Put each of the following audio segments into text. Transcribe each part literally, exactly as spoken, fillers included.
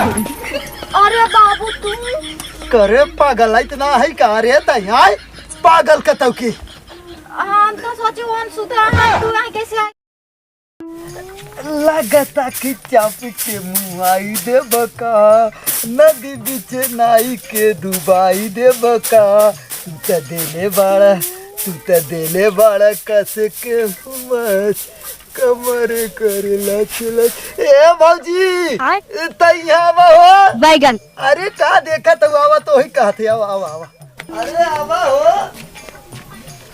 अरे बाबू, तू? करे पागल, इतना है का रे तैयार? पागल कतौ की? हम तो सोचे वन सुधा है, तू यहाँ कैसे आ? लगता कि चाप के मुआई देबा का, नदी बीच नाई के डुबाई देबा का। तू त देले बाड़ा, तू त देले बाड़ा कस के बस, कमर करे लच लच। ए भौजी, आय? ए, तैया आवा हो। बैगन। अरे का देखत हो, आवा तो ही कहते, आवा, आवा, आवा। अरे आवा हो।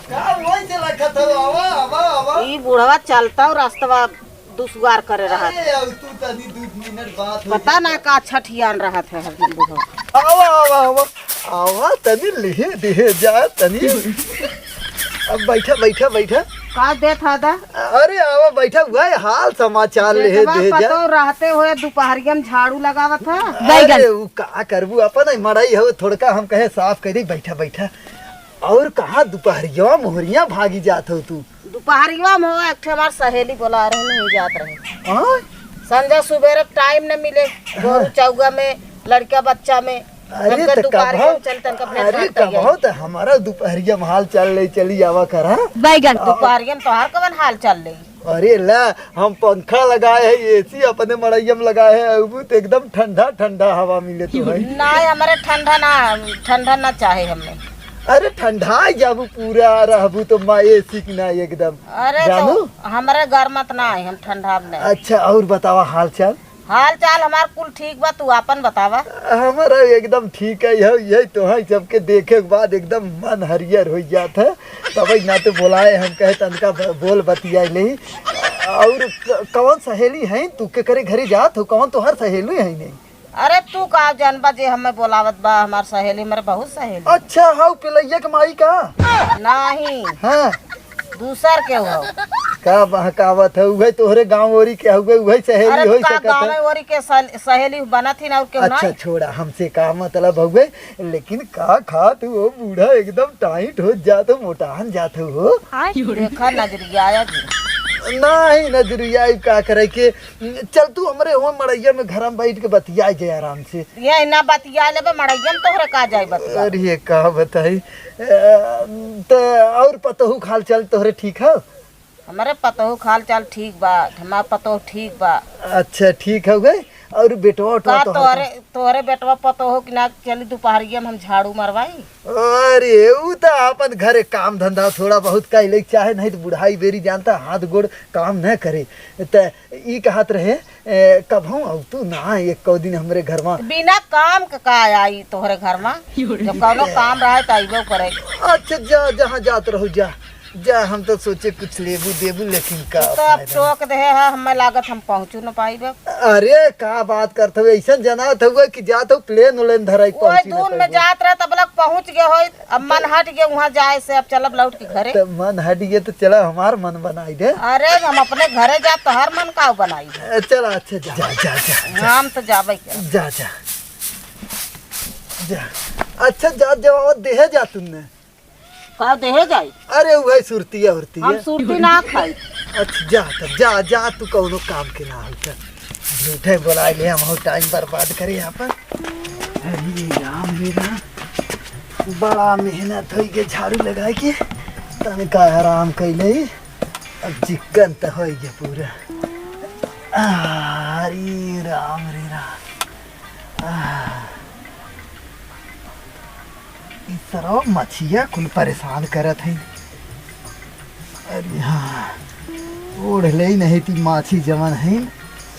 का वही से रखत हो, आवा, आवा, आवा। ई बुढ़वा चलता और रास्तवा दुसुआर करे रहत। अरे, अब तू तनी दू मिनट बात हो पता जाए। ना का छठियान रहत है हरदम बुढ़वा। आवा, आवा, आवा। आवा, तनी लिहे दिहे जा, तनी। अब बैठा, बैठा, बैठा। का देत हा दा? अरे, आवा, बैठा हुआ है, हाल समाचार लिहे बेटवा दिहे जा। पतो रहते हुए दुपहरिया में झाड़ू लगावत है। बैगन। अरे, उ का करबू, अपन ही मड़ई हो, थोड़का हम कहे साफ करी, बैठा, बैठा। और कहाँ दुपहरिया मोहरिया भागी जात हो तू? दुपहरिया में हो, एक ठे हमार सहेली बोला रहे, नहीं जात रहे। हाँ? संझा सुबेरे टाइम न मिले, गोरू हाँ। चौगा में, लड़का बच्चा में, अरे हमके त दुपहरिया कबहू, में चल, तनका भेंट अरे घाट करिया। कबहू त हमारा दुपहरिया में हाल चाल ले चली आवा करा। बैगन। आ, दुपहरिया में तोहार कवन हाल चाल ले? अरे ला, हम पंखा लगाए है, एसी अपने मड़ैया में लगाए है, अबू तो एकदम ठंडा ठंडा हवा मिले तो है। ना, हमारे ठंडा ना, ठंडा ना चाहे हमें। अरे ठंडा जाबू पूरा रहबू तो माँ एसी की ना एकदम। अरे जानू? तो हमारे गर्मत ना है, हम ठंडा में नहीं। अच्छा और बतावा हाल चाल? हाल चाल हमार कुल ठीक बा, तू आपन बतावा। हमारा एकदम ठीक है, यह, यही तो है, सबके देखे के बाद एकदम मन हरियर हो जात है। तब ना तो बोलाए, हम कहे तनका ब-, बोल बतिया ले। और क-, कौन सहेली है तू के करे घरे जात हो, कौन तोहर सहेली है नहीं? अरे तू का जानबा जे हमें बोलावत बा, हमार सहेली, मेरे बहुत सहेली। अच्छा, हाउ पिलैया के माई का? नहीं। हाँ। दूसर के हो। का बहकावत है, उहे तोहरे गाँव ओरी के हुए, उहे सहेली अरे हो का सकत गाँव है। ओरी के सल-, सहेली बनत ही ना और केहू अच्छा, नहीं। छोड़ा, हमसे का मतलब हुए, लेकिन का खात हो बूढ़ा, एकदम टाइट हो जात हो, मोटान जात हो। देखा नजरिया आया जी। नहीं नजरिया, ई का करे के, चल तू हमरे हुआ मड़ैया में घर में बैठ के बतिया जाए आराम से। ये ना बतिया लेबे, मड़ैया में तोहरे का जाए बतिया। अरे ये का बताई, अ, त और पतोहू खाल चाल तोहरे ठीक है? हमरे पतोहू खाल चाल ठीक बा, हमार पतोह ठीक बा। अच्छा ठीक है गए। और बेटवा उटवा का तोहर तोहरे, का? तोहरे बेटवा पतोह कि ना चली दुपहरिया में हम झाड़ू मरवाई? अरे ऊ त आपन घरे काम धंधा थोड़ा बहुत कैले चाहे, नहीं तो बुढ़ाई बेरी जानता हाथ गोड़ काम न करे। त ई कहत रहे, ए, कभऊ अब तू ना एक कौ दिन हमरे घर में। बिना काम के का आई तोहरे घर में? जब कौनो काम रहे त अइबो करे। अच्छा जा, जहाँ जात रहो जा, जा। हम तो सोचे कुछ लेबू देबू, लेकिन का तू तो अब फायदा? टोक दे है, हमें लागत हम पहुँचू न पाइबे। अरे का बात करत हो, ऐसा जनात हुआ कि जात हो प्लेन उलेन धराई ओए पहुँची न दून में पाइबे। जात रहे तब लग पहुँच गए होई। अब मन हट गया वहाँ जाए से, अब चलब लौट के घरे। त मन हट गया त चला हमार मन बनाई दे। अरे हम अपने घरे जा, तोहर मन का बनाई दे? ए, चला अच्छा जा, जा, जा, जा, जा। हम तो जाबे के। जा, जा। जा। अच्छा जा, जा, और देहे जा तुमने। का देहे जाई? अरे वही सुरतिया उरतिया। हम सुरती ना खाई। अच्छा जा तब, जा, जा, तू कौनो काम के ना हो त। झूठे बोलाए ले हम टाइम बर्बाद करे यहाँ पर। अरे राम रे राम, बड़ा मेहनत होई के झाड़ू लगाए के, तनिका आराम कैले ही। अब चिकन त होई गया पूरा। आ, अरे राम रे राम। आ, ई सरवा मछिया कुल परेशान करत है। अरे हाँ, ओढ़ ले नहीं ती माछी जवन है,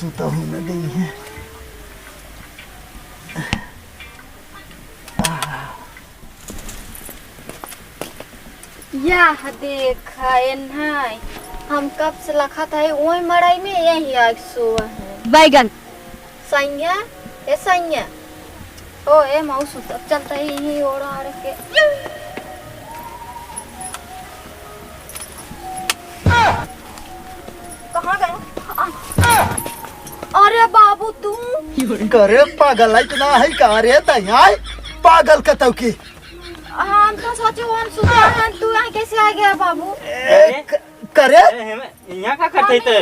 सुतहू न देई है। यह देखा, ए नाई, हम कब से लखत है, ओए मड़ई में यही आग सोआ है। बैगन। सैया, ए सैया। ओ, ए मौसू, तब चलता है यही ओड़ा आड़ के। कहाँ गए? आ, आ, अरे बाबू, तू? करे पागल है, इतना है का रे तैयार? पागल कतौ की? हम तो सोचे हम सुता है, तू यहाँ कैसे आ गया बाबू? ए, क-, करे? ए, हेमे, यहाँ का करते थे?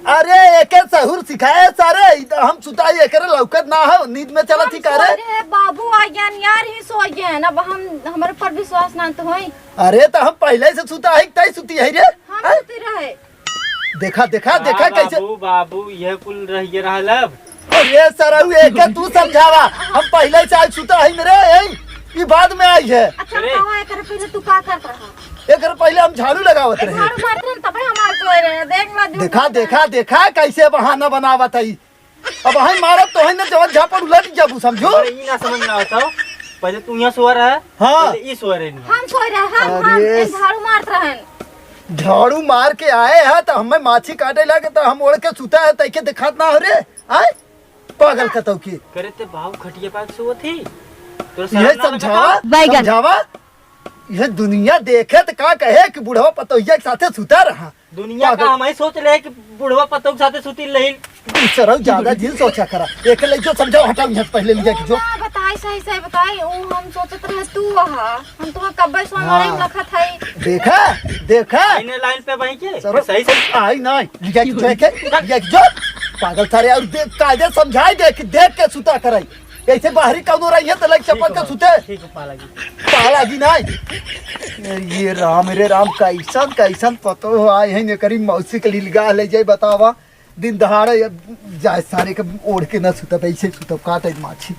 अरे, एके सहूर सिखाए सारे, ई त हम सुताई एकरे लौकत ना हो, नींद में चलत ही का रे? अरे बाबू, आ गया यार, ही सो गए हैं। अब हम, हमारे पर विश्वास ना तो होई। अरे, त हम पहिले से सुता है, तय सुती है रे। हम हैं? सुती रहे। देखा, देखा, देखा हाँ, कैसे। बाबू, बाबू, यह कुल रह ये रहल अब। अरे सरऊ, एके तू समझावा, हम पहिले से आज सुता है मेरे, ए, ई बाद में आई है। अच्छा, अरे। बतावा, एकर पहिले तू का करत रहा? एकर पहिले हम झाड़ू लगावत ए, रहे। झाड़ू मारत रहे, तबे हम आज सोए रहे। देख ला, जो देखा, बोलता देखा, है। देखा, कैसे बहाना बनावत है। अब हम मारब तो है ना, जवन झापड़ उलट जाबू, समझो। अरे, ई ना समझ में आवत हो। पहिले तू यहाँ सोए रहे, हाँ। पहिले ई सोए रहे नहीं। हम सोए रहे, हम, हम अरे। ए झाड़ू मारत रहन। झाड़ू मार के आए है तो हमें माछी काटे लागे तो हम ओढ़ के सुता है, तैके दिखात ना हो रे। आए? पागल कतौ के। करे ते बाबू खटिया पाग सोवत ही। तोरा ये शर्म ना समझावा, लगता? बैगन। समझावा। ये दुनिया देखे त का कहे कि बुढ़वा पतोहिया के साथे सुता रहा। दुनिया का पागल। हम ही सोच रहे कि बुढ़वा पतोह के साथे सुती रही। तू सरऊ ज्यादा जिन सोचा करा। एक ले जो समझाओ, हटाओ यहाँ से पहिले लिया कि जो। ना बताई, सही सही बताई, ऊ हम सोचत रहे तू वहा। हम तुम्हें कब्बे से हाँ। लड़ाई में रखत है। देखा, देखा। आईने लाइन पे बही के। सरऊ सही से। आई ना, लिया कि जो है के, लिया कि जो। पागल सारे, और देख, कायदे समझाई दे कि देख के सुता कराई। ऐसे बाहरी कौनो रही है तो लग चप्पल का सुते। ठीक है, पाला जी। पाला जी ना। ये राम रे राम, कैसन, कैसन पतोह आए हैं, एकरी मौसी के लीलगाह ले जाए, बतावा। दिन दहाड़े जाए सारे के ओढ़ के ना सुतब, ऐसे सुतब, काटे माछी।